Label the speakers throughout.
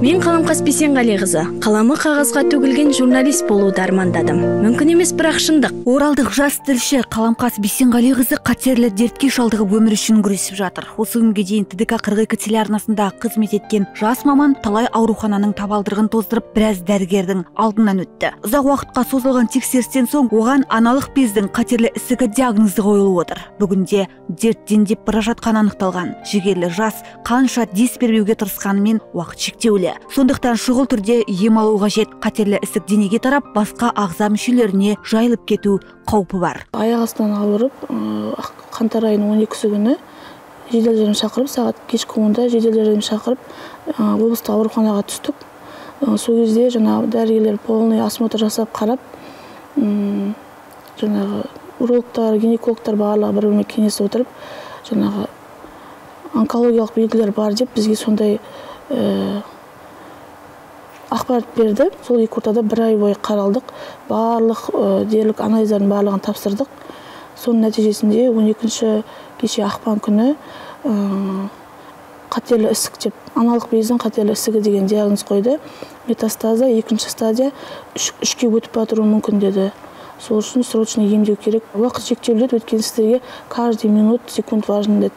Speaker 1: Мен Қаламқас Бейсенғалиқызы, қаламы қағазға төгілген журналист болуды армандадым. Мүмкін емес, бірақ шындық.
Speaker 2: Оралдық жас тілші Қаламқас Бейсенғалиқызы қатерлі дертке шалдығып өмір үшін күресіп жатыр. Осы күнге дейін ТДК 42 телеарнасында қызмет еткен жас маман талай аурухананың табалдырығын тоздырып, біраз дәрігердің алдынан өтті. Ұзақ уақытқа созылған тексерістен соң оған аналық бездің қатерлі ісігі диагнозы қойылып отыр. Бүгінде дерт дендеп бара жатқаны анықталған. Жігерлі жас қанша дес бермеуге тырысқанымен уақыт шектеулі. Сондықтан шұғыл түрде ем алу қажет. Қатерлі ісік денеге тарап, басқа ағза мүшелеріне жайылып кету қаупі бар.
Speaker 3: Аяқ астынан ауырып, қаңтар айының 12-сі күні жедел жәрдем шақырып, сағат кешкі 10-да жедел жәрдем шақырып, облыстық ауруханаға түстік. Сол кезде жаңағы дәрігерлер полный осмотр жасап қарап, жаңағы урологтар, гинекологтар барлығы бір-бірімен кеңесіп отырып, жаңағы онкологиялық белгілер бар деп бізге сондай ақпарат берді. Сол екі ортада бір ай бойы қаралдық, барлық дерлік анализдердің барлығын тапсырдық. Соның нәтижесінде 12-ші кеше ақпан күні қатерлі ісік деп, аналық бездің қатерлі ісігі деген диагноз қойды. Метастаза екінші стадия, үшке өтіп батыруы мүмкін деді. Сол үшін срочно емдеу керек. Уақыт шектеулі, өйткені сіздерге каждый минут, секунд важен деді.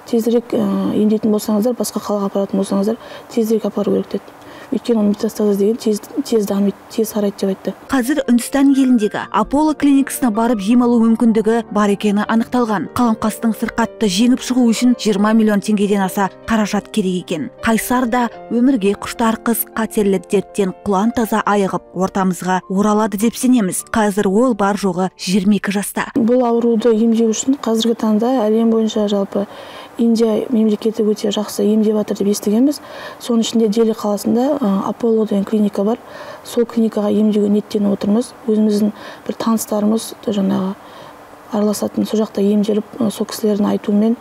Speaker 3: Тезірек емдейтін болсаңыздар, басқа қалаға апаратын болсаңыздар, тезірек апару керек деді. Өйткені оның метастаза деген тез дамиды, тез тарайды деп айтты.
Speaker 2: Қазір Үндістан еліндегі Аполло клиникасына барып ем алу мүмкіндігі бар екені анықталған. Қаламқастың сырқатты жеңіп шығу үшін 20 миллион теңгеден аса қаражат керек екен. Қайсар да өмірге құштар қыз қатерлі дерттен құлан таза айығып ортамызға оралады деп сенеміз. Қазір ол бар жоғы 22 жаста.
Speaker 3: Бұл ауруды емдеу үшін қазіргі таңда әлем бойынша жалпы Индия мемлекеті өте жақсы емдеп жатыр деп естігенбіз. Соның ішінде Дели қаласында Аполло деген клиника бар. Сол клиникаға емдеуге ниеттеніп отырмыз. Өзіміздің бір таныстарымыз жаңағы араласатын сол жақта емделіп, сол кісілердің айтуымен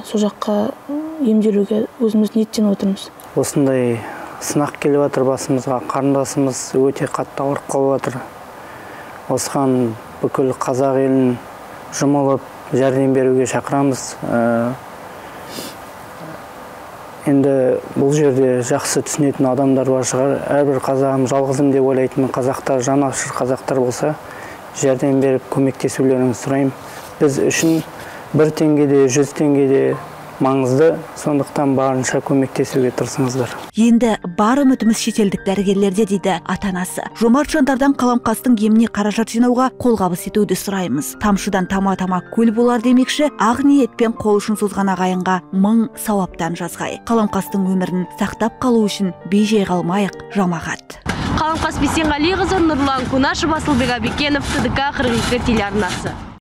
Speaker 3: сол жаққа емделуге өзіміз ниеттеніп отырмыз.
Speaker 4: Осындай сынақ келіп жатыр басымызға. Қарындасымыз өте қатты ауырып қалып жатыр. Осыған бүкіл қазақ елін жұмылып жәрдем беруге шақырамыз. Енді бұл жерде жақсы түсінетін адамдар бар шығар. Әрбір қазағым жалғызым деп ойлайтын қазақтар, жанашыр қазақтар болса, жәрдем беріп көмектесулеріңізді сұраймын. Біз үшін 1 теңге де, 100 теңге де маңызды, сондықтан барынша көмектесуге тырысыңыздар.
Speaker 2: Енді бар үмітіміз шетелдік дәрігерлерде, дейді ата-анасы. Жомарт жандардан Қаламқастың еміне қаражат жинауға қолғабыс етуді сұраймыз. Тамшыдан тама-тама көл болар демекші, ақ ниетпен қол ұшын созған ағайынға мың сауаптан жазғай. Қаламқастың өмірін сақтап қалу үшін бейжай қалмайық, жамағат.
Speaker 1: Қаламқас Бейсенғалиқызы, Нұрлан Кунашев, Асылбек Абекенов, ТДК 42 телеарнасы.